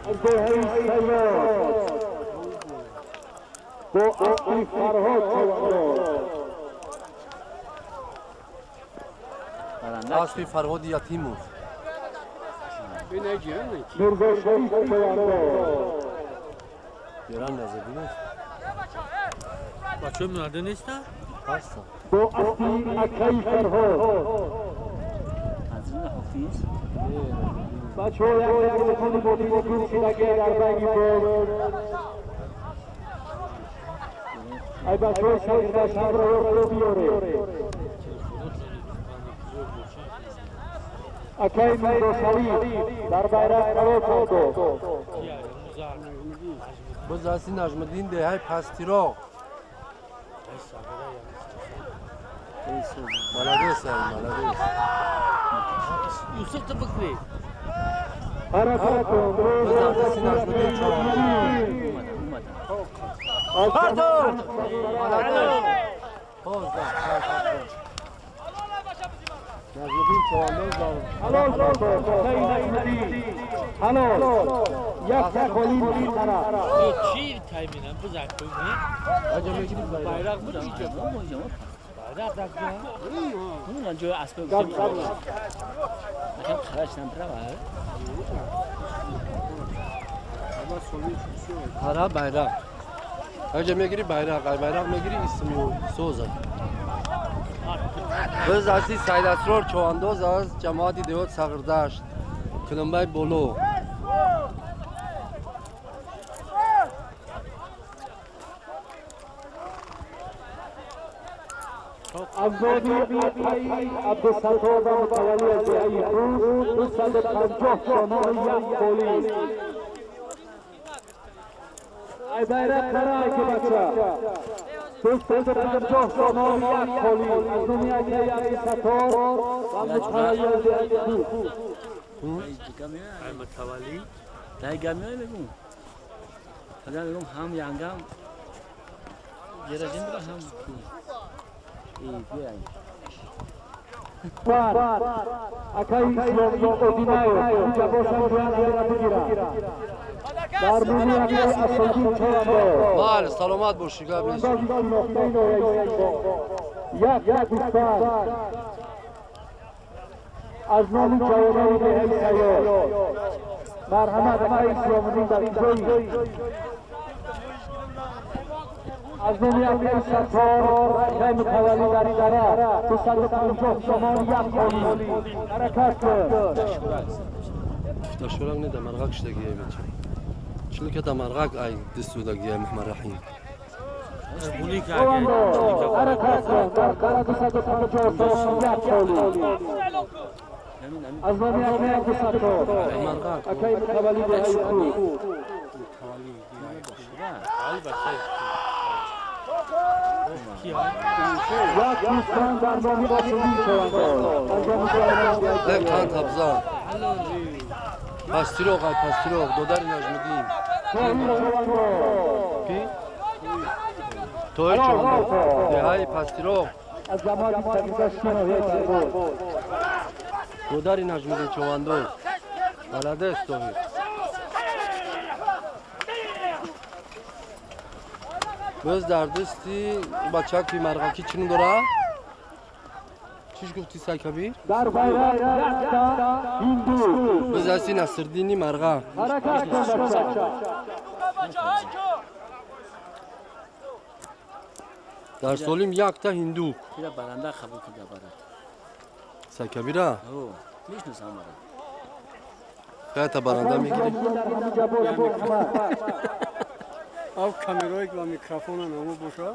از деҳаи Саёд бо аспи Фарҳод човандоз. Аспи Фарҳоди Ятимов. Мирзо Шариф човандоз. Ҷиран Назриддинов. Бачаҳои мунадда нестанд? Ҳастанд. Бо аспи акаи Фарҳод. Бачаҳо як телефони мобилӣ гум шудагӣ дар байни боз. Ай бачаҳо шаҳрро ёфта биёред. Акаи Мирзо Шариф дар байрақ қарор дод. Боз аси Наҷмиддин деҳаи Пастироқ. Молодец, ай, молодец. Юсуф ту бикри. Ҳаракат кун. Боз аси Наҷмиддин човандоз. Пардон! Молодец. Боз да. Наҷмиддин човандоз дар Ҳалол бод, акаи Наҷмиддин. Ҳалол. Як қолин тараф. Чӣ тайминам бизан кунӣ? Аҷа мегирӣ байрақ. Байрақ буд инҷо. Байрақ дар ҷо. Қара байрақ. Аҷа мегирӣ байрақ, ай байрақ мегирӣ исми соза. Biz аси Сайдасрор човандоз аз ҷамоати деҳот Сағирдашт, Килимбай боло. Аз номи акаи Абдусаттор ва мутавалли аз деҳаи Кӯз 250 сомони як қолин. Ай байрақ қарай ки бача. 250 сомони як қолин. Аз номи акаи Абдусаттор ва мутавалли аз деҳаи Кӯз. Ай мутавалли. Ҳам янгам ҷеражин ҳам Акаи Исломиддин Одинаев инҷа бошанд бояд ера бигиранд. Дар номи акаи Асоддин човандоз. Бале, саломат бошӣ, гап нест. Човандози шинохтаи ноҳияи Сино. Як гӯсфанд аз номи ҷавонони деҳаи Саёд. Марҳамат акаи Исломиддин дар куҷоӣ? Аз номи акаи Саттор ва акаи Мутаваллӣ дар идора 250 сомон як қолин. Ҳаракат кун. Дашурак не да марғак шудагия беча. Чиликата марғак ай дистудагия Муҳаммад Раҳим. Буни ки Човандоз ҳаракат кун. Дар қара 250 сомон як қолин. Аз номи акаи Абдусаттор, Марғак. акаи Мутаваллӣ деҳаи Кӯз. Ай бача. Ки ай? Як гӯсфанд дар номи Асоддин човандоз. Аз номи ҷавонони деҳаи Як Саёд. чанд табзан. Пастироқ ай пастироқ, додари Наҷмиддин. Тоҳир човандоз. Ки? Тоҳир човандоз. Деҳаи Пастироқ. Аз ҷамоати Сагирдашти ноҳияи Сарбоз. Додари Наҷмиддин човандоз. Молодец, Тоҳир. Боз дар дасти бачаки марғакӣ чӣ ном дора? Чиш гуфтӣ Сайкабир? Дар байрақ якта ҳинду. Боз аси Насриддини марғак. Ҳаракат кун бача. Дар солим якта ҳиндук. Баранда қабул карда барад. Сайкабира? Мешиносам барад. Хаята баранда мегирӣ? Дар ҳаминҷа бош марҳамат. Ав камерои ва микрофона намо боша.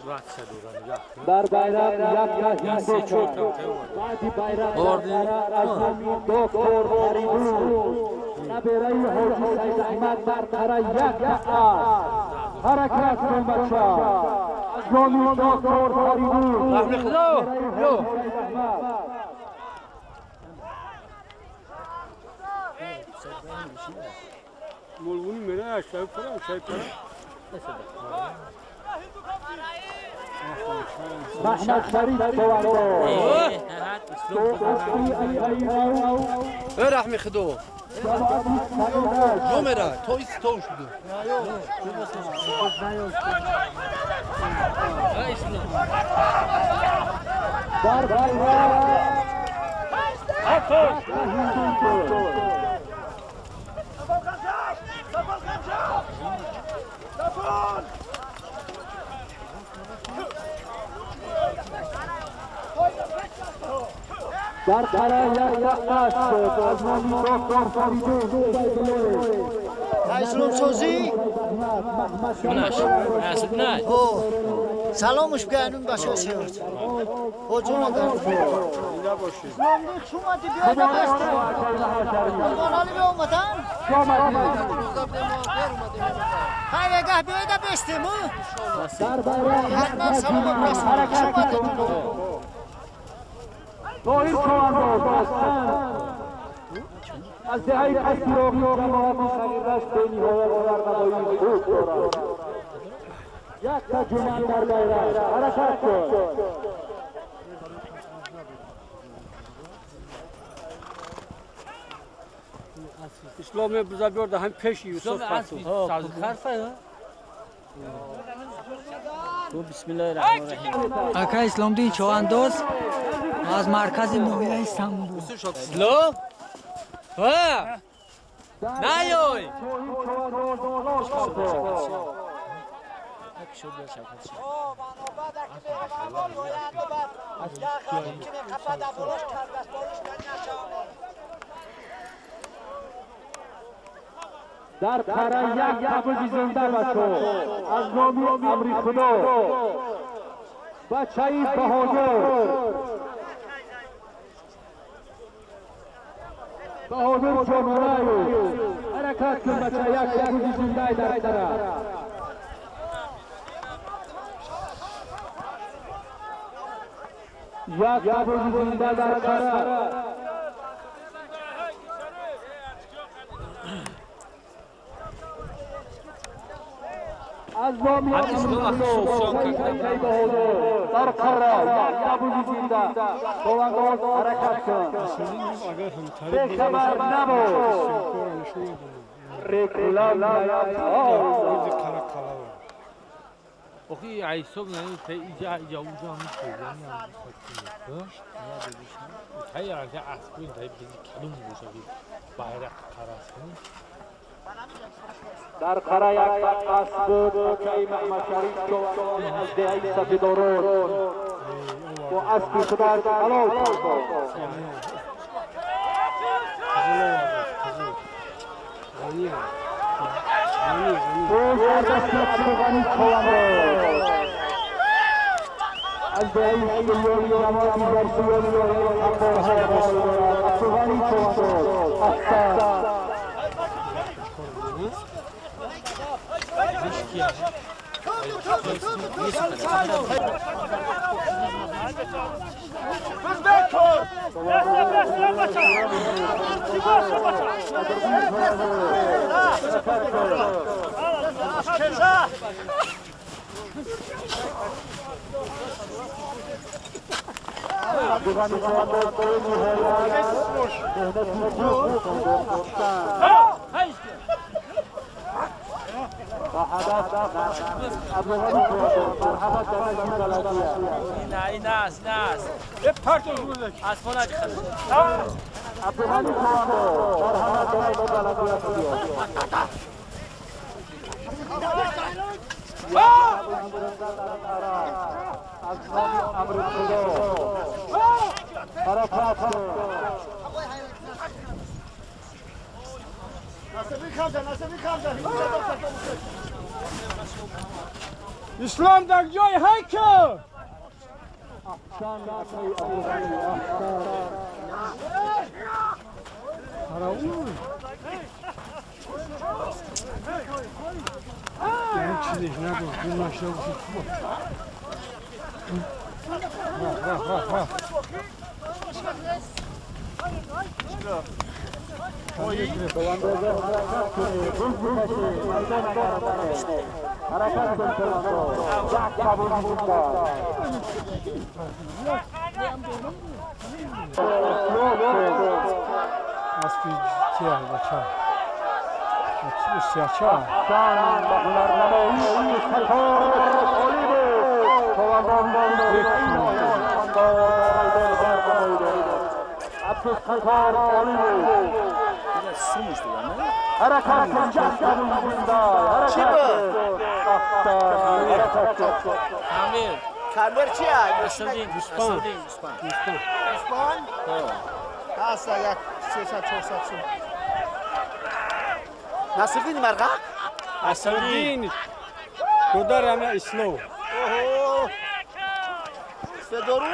Рация дорам як. Дар байрақ якта Як се ҳинду. чор та тайёр. Баъди байрақ Овардӣ? аз номи доктор Фаридун набераи ҳоҷи Саид Аҳмад дар қара якта аст. Ҳаракат кун бача. Аз номи доктор Фаридун Раҳми Худо! Ё! Саид Аҳмад. Молвуни мера шай пара шай пара. محمد شریف چوانداز رحمی خدا جو میره تو ایست تو شده در در قرار یک است از نامی دکتر فریدون اسلام سازی سلامش بگنون بچه سیارت با جون آدم اسلام دیخ اومدی بیاید بسته قربان علی به اومدن های گه بیاید بستیم حتما سلام برسون خوش اومدید. طاهر چوانداز از دهه پسیراغی جماعت صغیرش به نهایت سرنوایی خوب دارد. یک تجمع در دایره حرکت کن. اسلام بزرگ هم پیش یوسف پرتو. بسم الله الرحمن الرحیم. اکا اسلام دین چوانداز از مرکز ناحیه استانبول. اسلام ها نیای در قره یک تبوزی زنده بچو از نامی امری خدا بچه بهادر بهادر جانورایو حرکت کن بچه یک تبوزی زنده در قره. یک تبوزی زنده در قره. از نامی در قره یک تبوزی زنده چوانداز حرکت کن. به خبر نبود رکلام آخی عیساب نه تا اینجا اینجا اونجا هم می‌کنی هم تا یه رنگ اسبین تا بیزی کلوم باشه بیرق قرار کنی. در قره یک اسب بود که محمد شریف از دهه سفیدارون با اسب خودش حلال کرد. از دهه سیالی جماعتی در سیالی عبدالغنی چوانداز احسن. ناس ناس اسلام در جای هیکل. حرکت کن چوانداز یک قبول زنده اسبی چیه بچه سیاچه با هنرنمایی ستار عالی بود عبدالستار عالی بود حرکت کن یک قبول زنده حرکت کن کمر چیه؟ گوسپند گوسپند؟ هست یک 300 400 سوم نصرالدین مرغه؟ نصرالدین دادرم اسلو اوه سدارو؟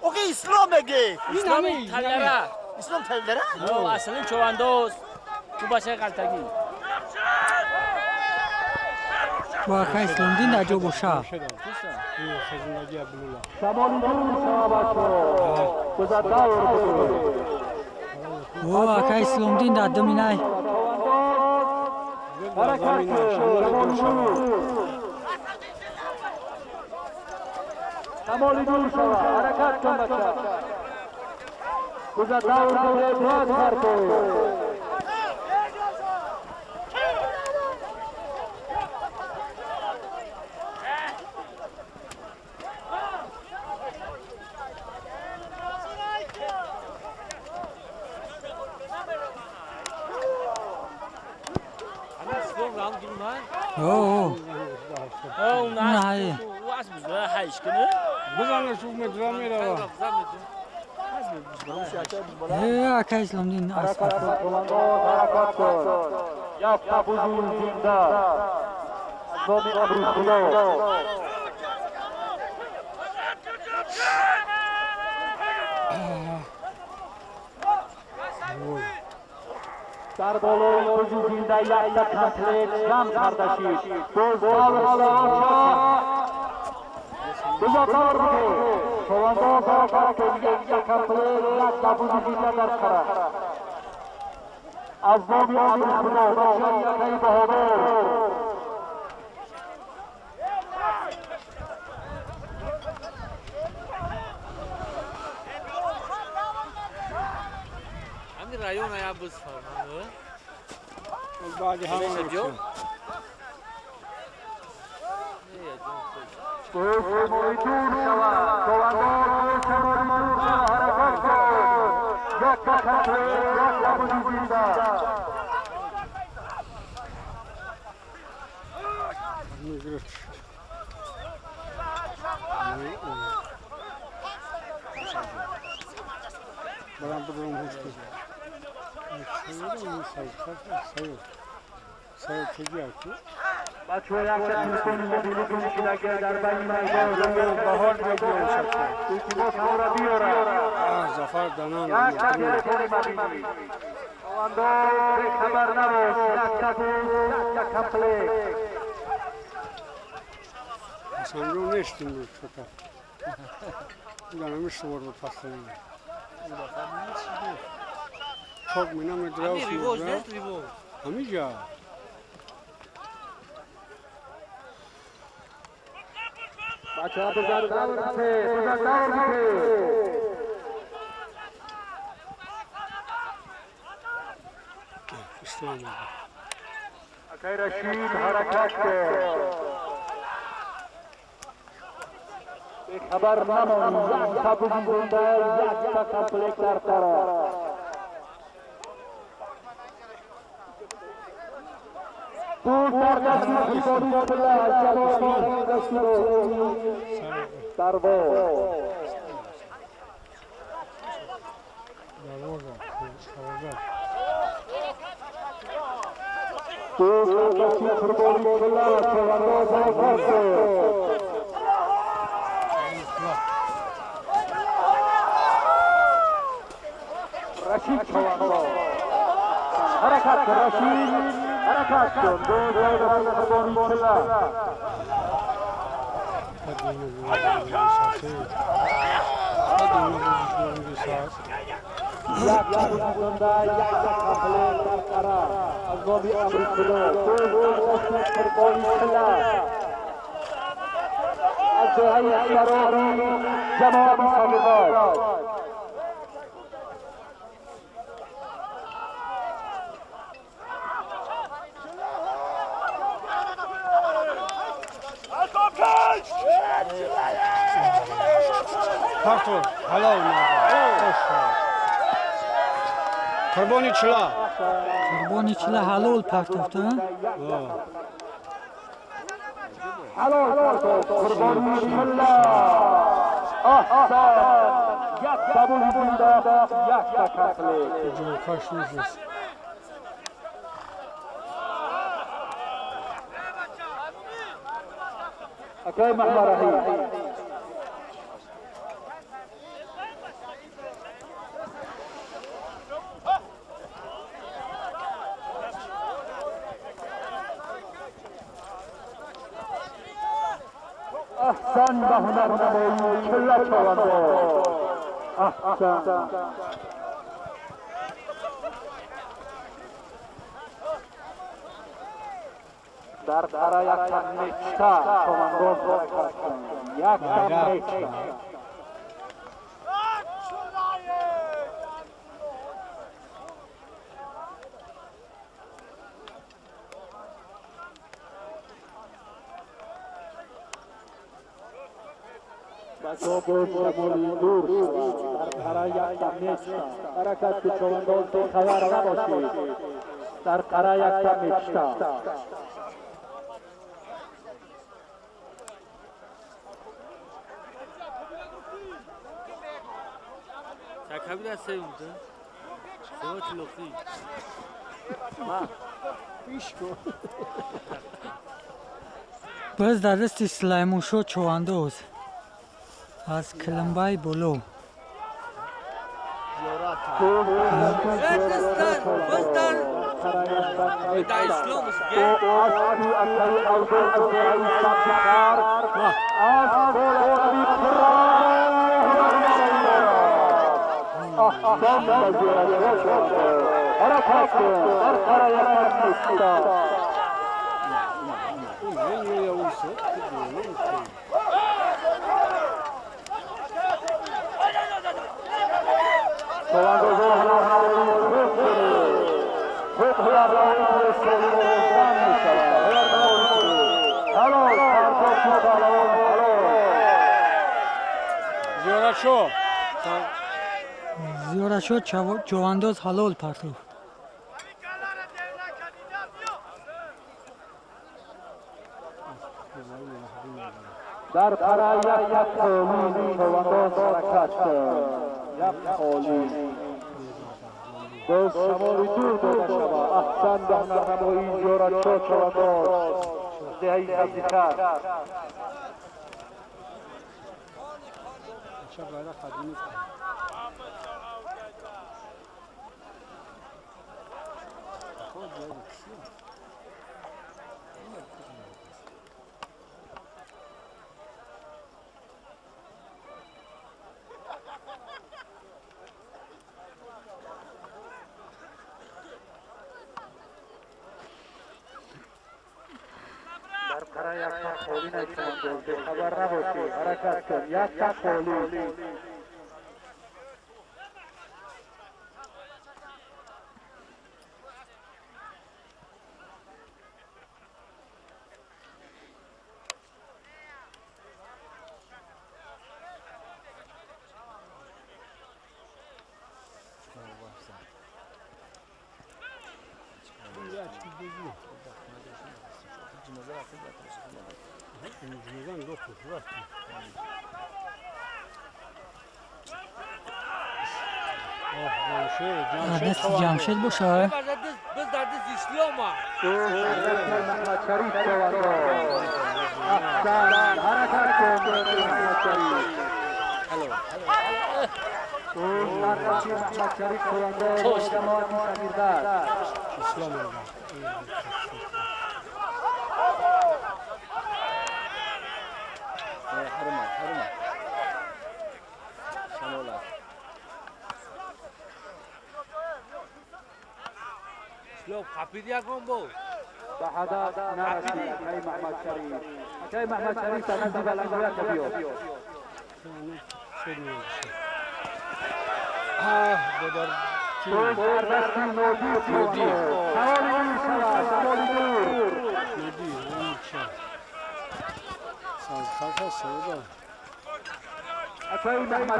اوکی اسلام میگه اسلام تلره اسلام تلره؟ اصلا چوانداز تو باشه قلتگی واقعا اسلامدین در جا باشه واقعا اسلامدین در دمینای شمالی دور شود حرکت کن بچه گذر دور باز کار کن اوه نه اکای اسلامدین حرکت کن یک حضور زنده از نام ابروخدا در بالای حضور زنده یک کمپلت جمع کرده شید بزرگتر بده چوانداز حرکت کن یک کمپلت یک حضور زنده در قره از نام ابروخدا بچه یکی بهادر رایون یا بز فرمانه بعد همون بیو برام برام هیچ Çok minam Ами ривоз нест ривоз. Ҳамиҷа. бачаҳо бизар давр бите, бизар давр бите. Ислом. Акай Рашид ҳаракат кард. Бехабар намон, як табузи зинда, як та комплект дар қара. بود در دست قربانی بالله جلال رسول درواز بود در دست قربانی بالله چوانداز حرکت کرد. رشید چوانداز حرکت کن رشید حرکت کن دو قربانی بالله Як зинда, як комплект дар қара аз номи Амрикулло. Қурбони чила аз ҷоҳаи сароҳи ҷамоати Сабирбод. Партор, ҳалол Қурбони чила. Қурбони чила ҳалол партофт, а? Ҳалол партофт, Қурбони чила. Аҳсан! Як қабул буда, як комплект. Ҷойкаш нест. Акай Маҳмараҳим. احسن به هنرنمایی چله چونداز. احسن. در قره یک تن نچته چونداز حرکت کن. یک تن نچته. شمالی دور شود. در قره یک تن نچته. حرکت که چونداز خبر نباشید. در قره یک تن نچته. کبیر از سه اونجا سه لختی باز در دست سلیمون شو چواندوز از کلمبای بلو. زیارشو چوانداز حلال پرتوف. در قره یک خالی چوانداز حرکت یک خالی باز شمال دور داده شود. احسن به هنرنمایی زیارتشو چوانداز دهی سبزیخر. در قره یک تا خالی نشوند، خبر نباشی. حرکت کن، یک تا خالی. دست جمشید باشه. اسلام خپیدی یکم بود. به هدف نرسید اکای محمد شریف. اکای محمد شریف در نزد بلنگویت بیاد. در دست نودی سوال شود سوال دور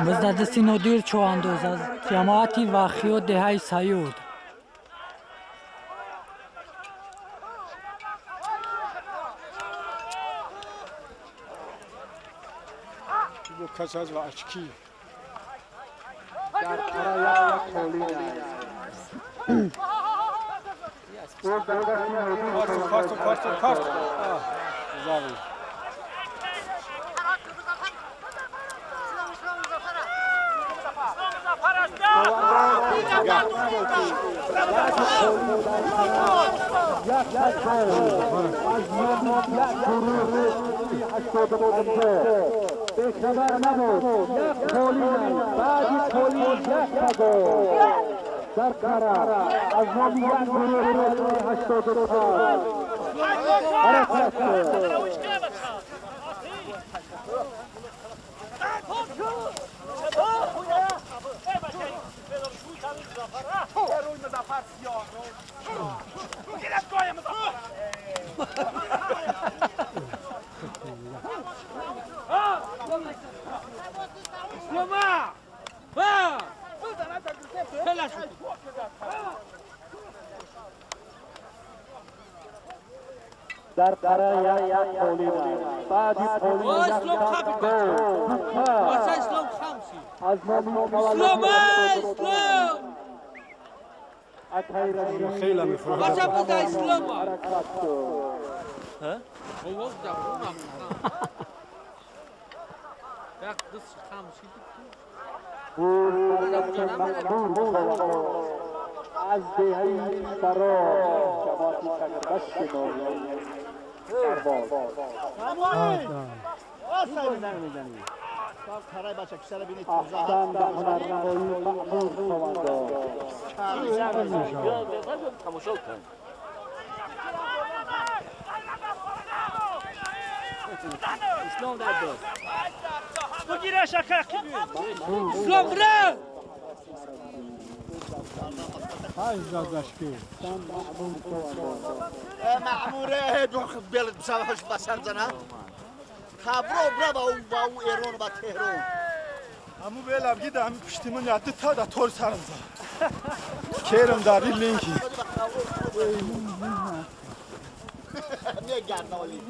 باز در دست نادر چوه‌انداز از جماعت وخیات دهه سیود. کس از و اچکی در قرار یک کارت کارت کارت زاوی به خبر نبود یک خالی بعد خالی یک گل در قرار از نام یک گروه 84 حرکت در قرار یک خالی بعد خالی یک گل از نام اسلام اسلام خیلی میفروشه بچه بود اسلام ها از دهی سرا جماعتی شکربست ناحیه سرباز احسن به هنرنمایی مأمور چوه‌انداز. اسلام در دست اسلام برو معموره دو بسامحش بسر زنم خبرو برا با او با او ایران با تهران همو بیلم گیده همی پشتیمون یادده تا da تور سرم زد کرم داری لینکی میگن نالی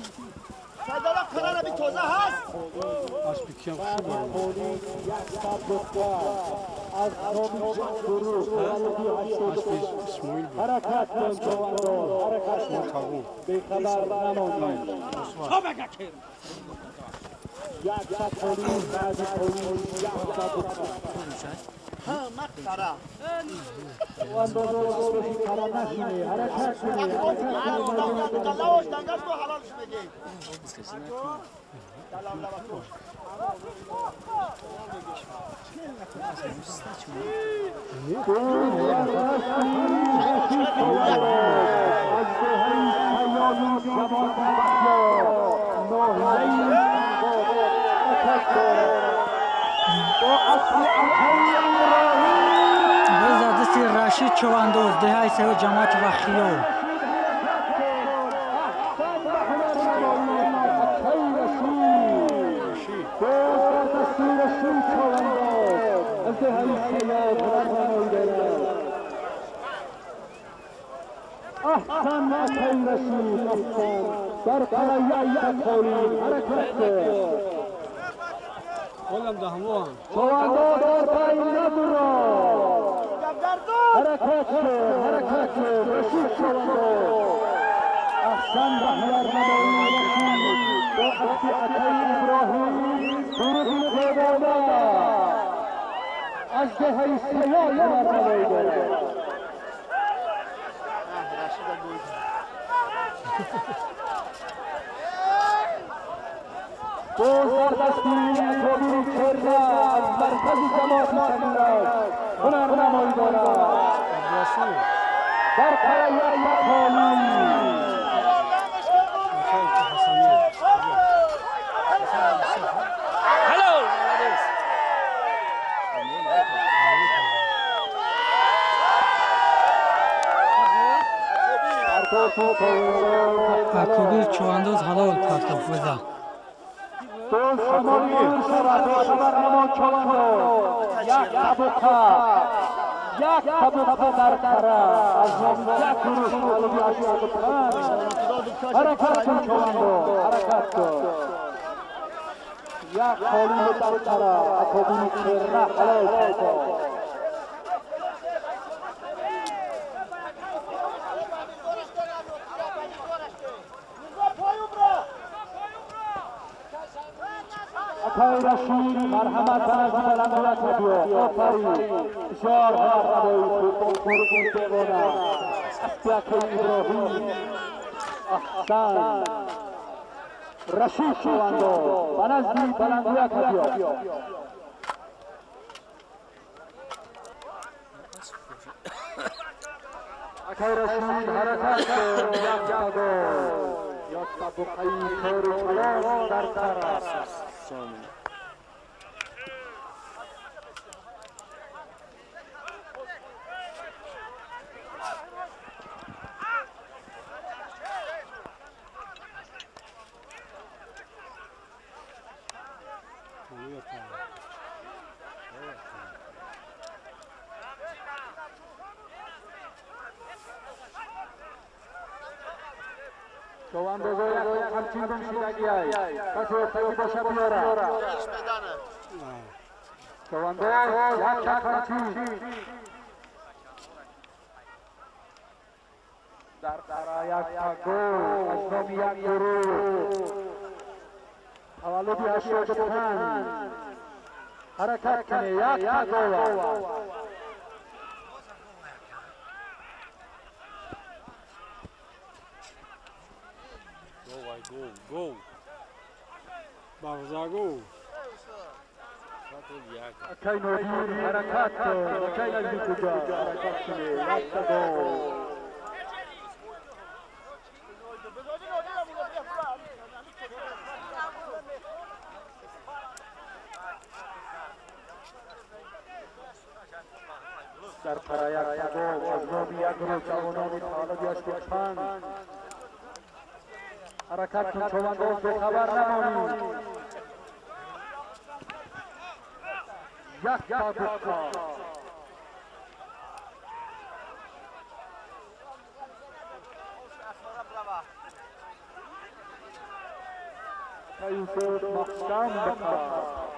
سیدالا قراره بی توزه هست اسبی کیم خوب از نام گروه اسبی اسماعیل بود حرکت کن چوه‌انداز حرکت کن بی خبر نمانید یک خالی بعد خالی یک ها مقرا چوه‌انداز بی خبر نشینه حرکت کنه دلاوش دنگش کو حلالش بگی از دهی سیالی جماعت بختیار ناحیه حرکت با اصل باز در دست رشید چوه‌انداز دهه سیود جماعت وخیات. احسن اکای رشید احسن در قرار یک خالی حرکت قولم ده همون چوه‌انداز در پای نبرا حرکت حرکت رشید چوه‌انداز احسن به هنرنمایی رشید با اسب عطای ابراهیم گروه قباله از دهه سیاه هنرنمایی دارد. باز در دستی اکابر کرده از مرکز جماعت شکرک هنرنمایی دارد. در قره یک خالی. Акобир чӯвандоз ҳалол партофт биза. یک طبقه در قره از یک گروه حرکت کن چوندو حرکت کن یک خالی در قره اکابین چرنه حلال کن. اکای رشید مرحمت از بلندیت بیا آفرین بسیار هنرنمایی خوب قربون بمانم اسبک ابراهیم احسن رشید شوندو به نزدی بلندیت بیا. اکای رشید حرکت کن یک تگو یک طبقه تور کلان در طرف چوندوزا یک همچین گم شدگی ای کسی افتادی باشه بیاره. چوندوز یک همچین در قره یک تگو از نام یک گروه تولد 85 حرکت کنه یک تگو. Go, go. Bagza go. اکای نادیر حرکت کن اکای نادیر کجا حرکت کنه یک تگو. در قره یک تگو از نام یک گروه جوانان تولد 85 حرکت کن چوندوز به خبر نمانی. یک طبقه یوسف محکم بخواه.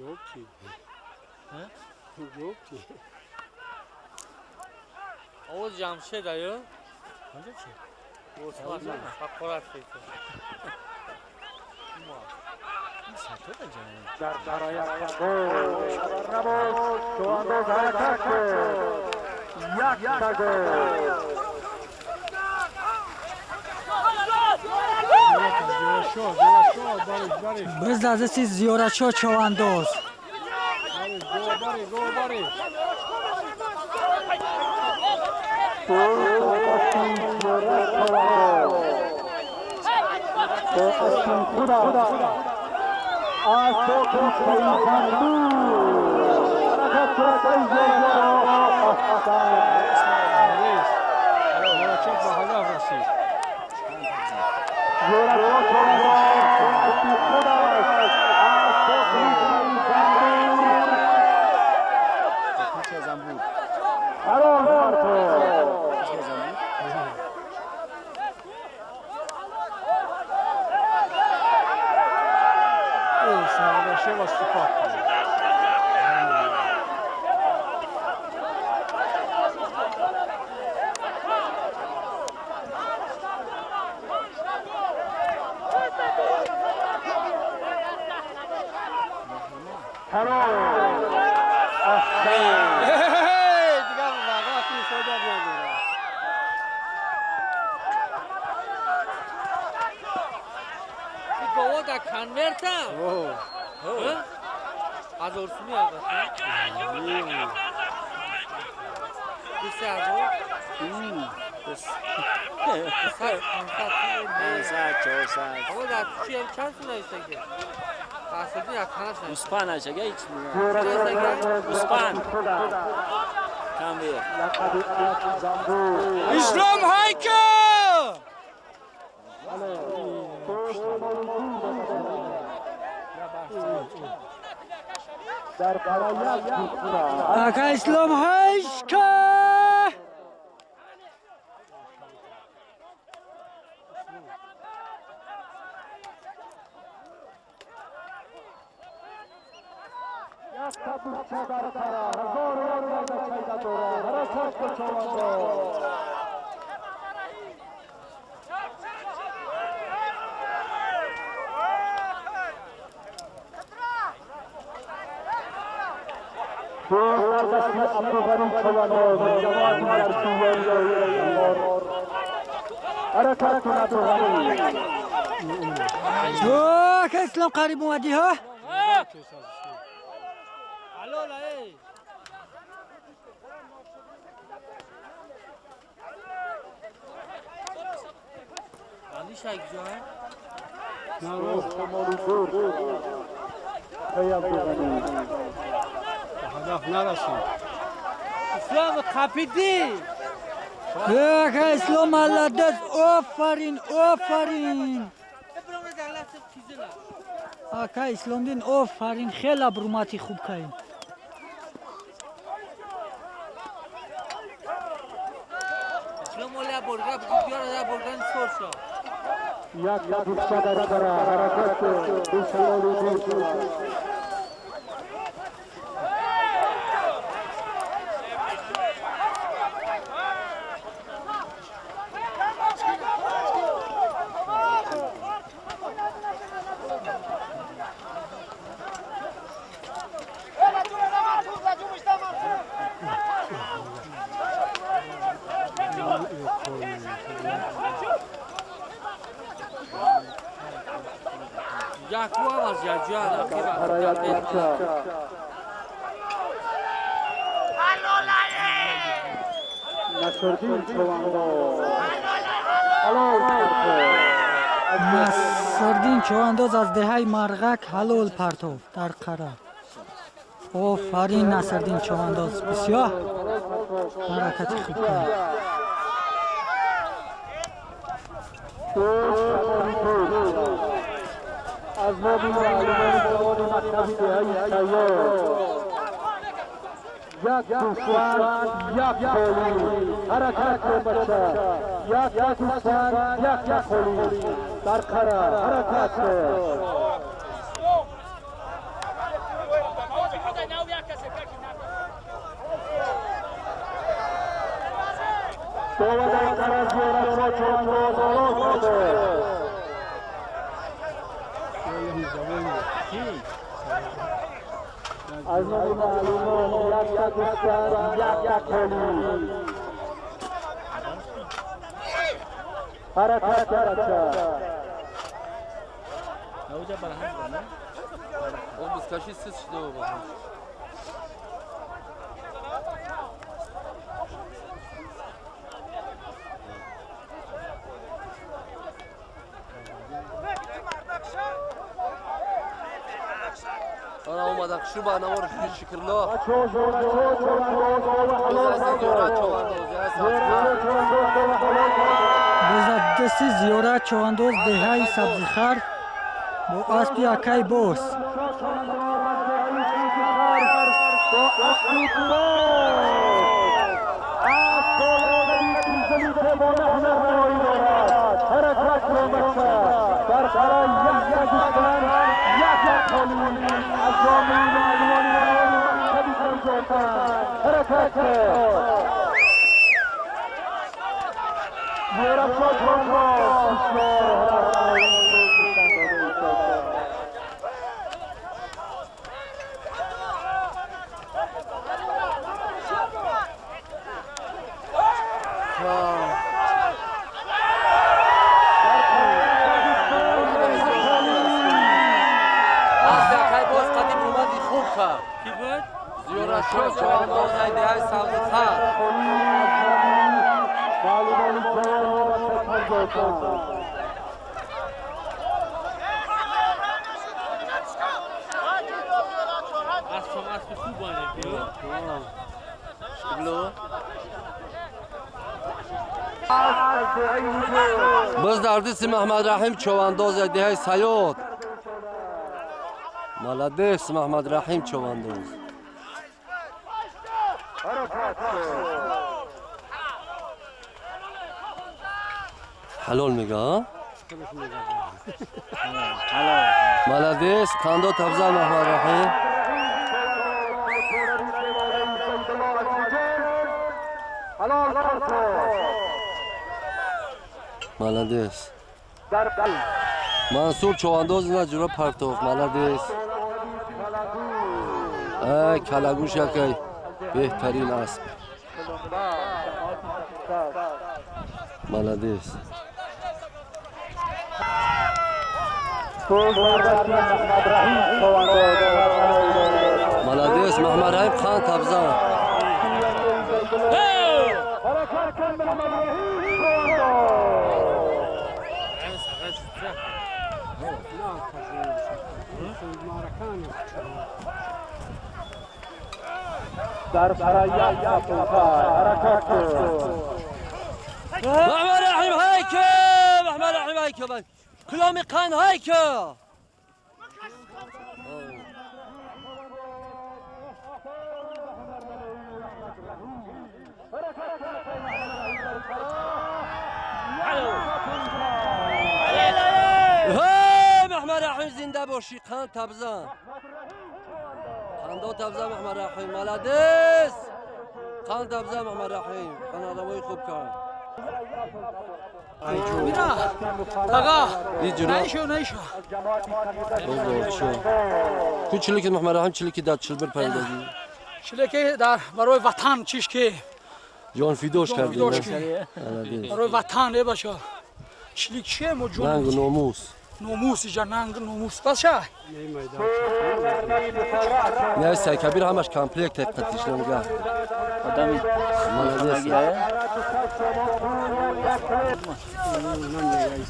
Yok ki. He? Yok ki. Oğuz Jamşid ayı. Hangi şey? Osman Sakorat keyfi. در قره یک تگو نبود چوندوز حرکت کن یک تگو. Biz لحظه زیارتشاه چوندوز. حلال احسن دیگه واقعا فایده نداره. بابا در کنورتم هزار سومی البته 2000 300 500 400. بابا در چی هم چند سوم نیسته که تحصیلی از تنش نیسته اوسپان هشگه هیچ اوسپان کم بیر اسلام هایکه اکا اسلام هایکه اسلام قریب اومدی ها؟ هدف نرسید. اسلام قپیدی. اسلام الله آفرین آفرین. آقا اسلام دین آفرین خیلی بروماتی خوب کردیم. اسلام ولی برگا بیار برگا سورسا. یک دوستا در حرکت دوستا. نصرالدین چوانداز از دهه مرغک حلال پرتاب در قره. آفرین نصرالدین چوانداز، بسیار حرکت خوب کرد. از ما یک دوستان یک خالی حرکت کن بچه، یک دوستان یک خالی در قره حرکت کن. دو در قره زیارت را چون روز آراز بده. از نام معلومان یک دوستان یک خالی حرکت بچه. اون بسکشی سیز شده بابا. آره اومدن شو با نوار شکرلا. دستی زیارت چوانداز دهه سبزیخر با اسبی اکای باز. بچه از یکای باز قدیم اومدی خوب کرد. کی بود؟ زیورشو چوانداز ایده های سبز خر. از شما اسب خوب بانه باز در دست محمد رحیم چوانداز ایده های سیاد. Молодец, Махмад Рахим Човандоз. Ҳалол мега, а? Молодец, қандо табза Махмад Рахим. Молодец. Мансур Човандоз ина ҷура партофт. Молодец. کلگوش یکی بهترین اسب. Молодец. Молодец محمد رحیم خان تبزان. در حرکت محمد رحیم هایکو محمد رحیم هایکو کلامی قند هایکو. محمد رحیم زنده باشی قند تبزان. قندو تبزه محمد رحیم. Молодец. قند تبزه محمد رحیم. قنادمای خوب کرد. آقا نشو نشو. کو چلکی محمد رحیم چلکی در چلبر پریدگی. چلکی در برای وطن چیش که جان فیدوش کردی. برای وطن ای باشه. چلک چه مو جون. ننگ ناموس. ناموس اینجا ننگ ناموس باشه. نه سایکبیر همش کامپلکت قطیش نمیگه. آدمی Молодец.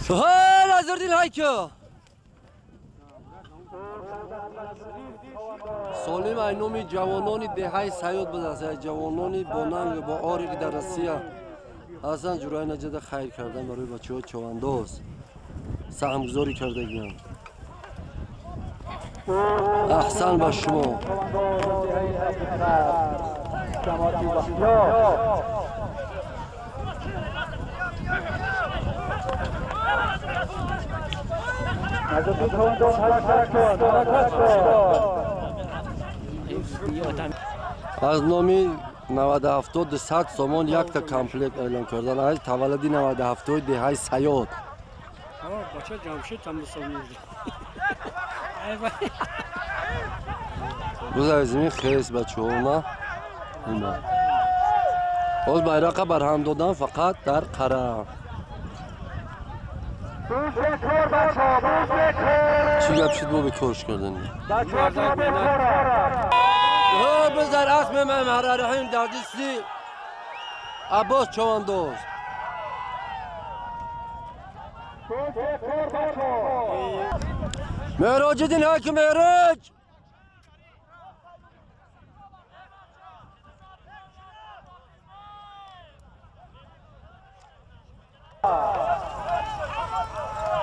سهیل ازردین هایکو. سالم ای نومی جوانانی دههای سیاد بود است. جوانانی با ننگ با آری که در روسیه هستند جورای نجد خیر کردن برای بچه‌ها چوانداز سهمگذاری کردگیان. احسن با شما. از نامی 97 200 سومان یک تا کامپلکت اعلام کردن. از تولدی 97 دههای سیاد. بچه جمشید هم بزرگ زمین خیس بچه ها ما باز بیرق بر هم دادن فقط در قره. چی گپ شد با بکارش کردن؟ بزر اسم محمد رحیم در دستی عباس چوانداز. معراج دین حاکم معراج.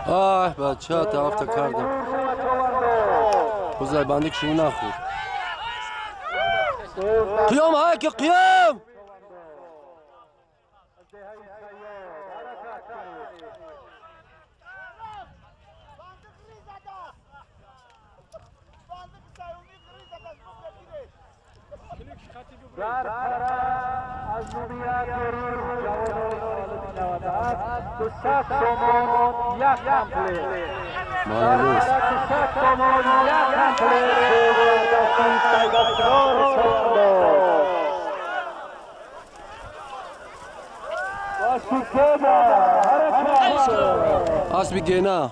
آه بچه تا کردم. بزرگ بندی که شما نخور. قیام هاک قیام. Молодец. Асби гена.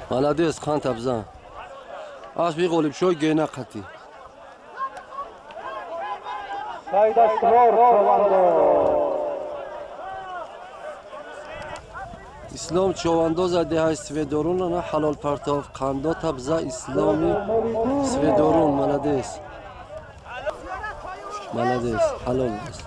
Молодец, хан табзан. Асби ғолибшоҳ гена қатӣ. Ислом човандоз деҳаи Сведорун ана ҳалол партов қандо табза Исломи Сведорун. Молодец. Молодец, ҳалол аст.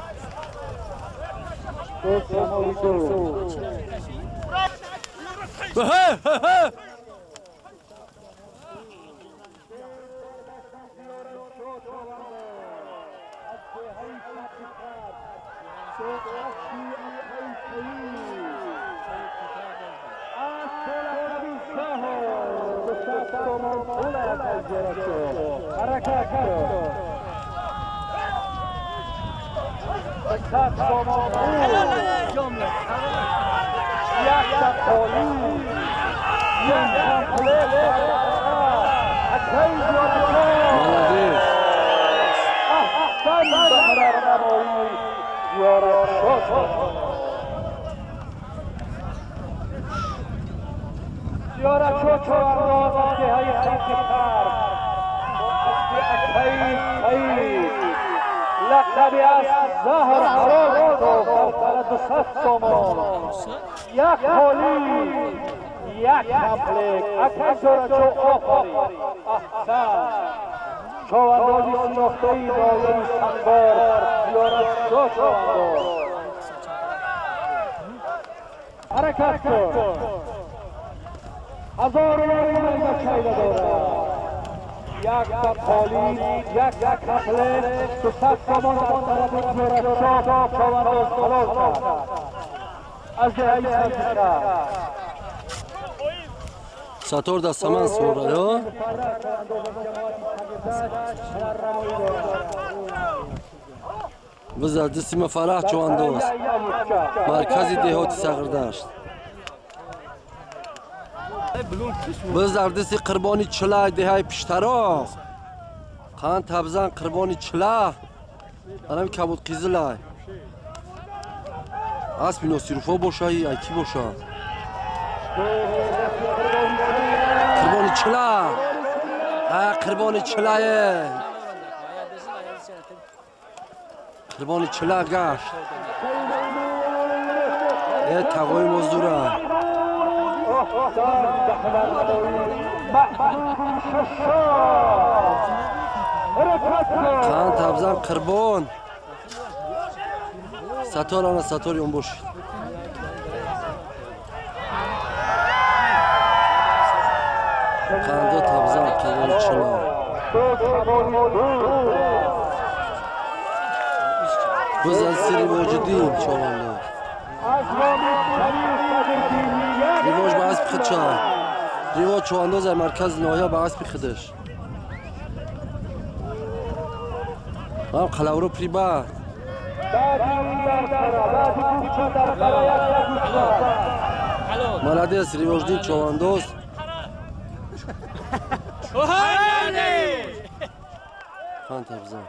Сатор да саман сора, ё? Биза дисима Фараҳ чувандоз. Маркази деҳоти Сағирдашт. Биз дар диси Қирбони Чила деҳаи Пиштароқ. Қан табзан Қирбони Чила. Анам кабуд қизилай. Аспи Носируфо боша, ай ки боша? Қирбони Чила. Ҳа, Қирбони Чилае. Қирбони Чила гашт. Э тағои моздура. Қан табзан Қирбон. Сатор ана сатори он бошид. Қандо табзан Қирбони Чила. Биз аз сири Ривоҷиддин човандоз. Ривоҷ ба аспи худ ча. Ривоҷ човандоз аз маркази ноҳия ба аспи худаш. Ҳам қалавро прибар. Молодец, Ривоҷиддин човандоз. Хан табзан.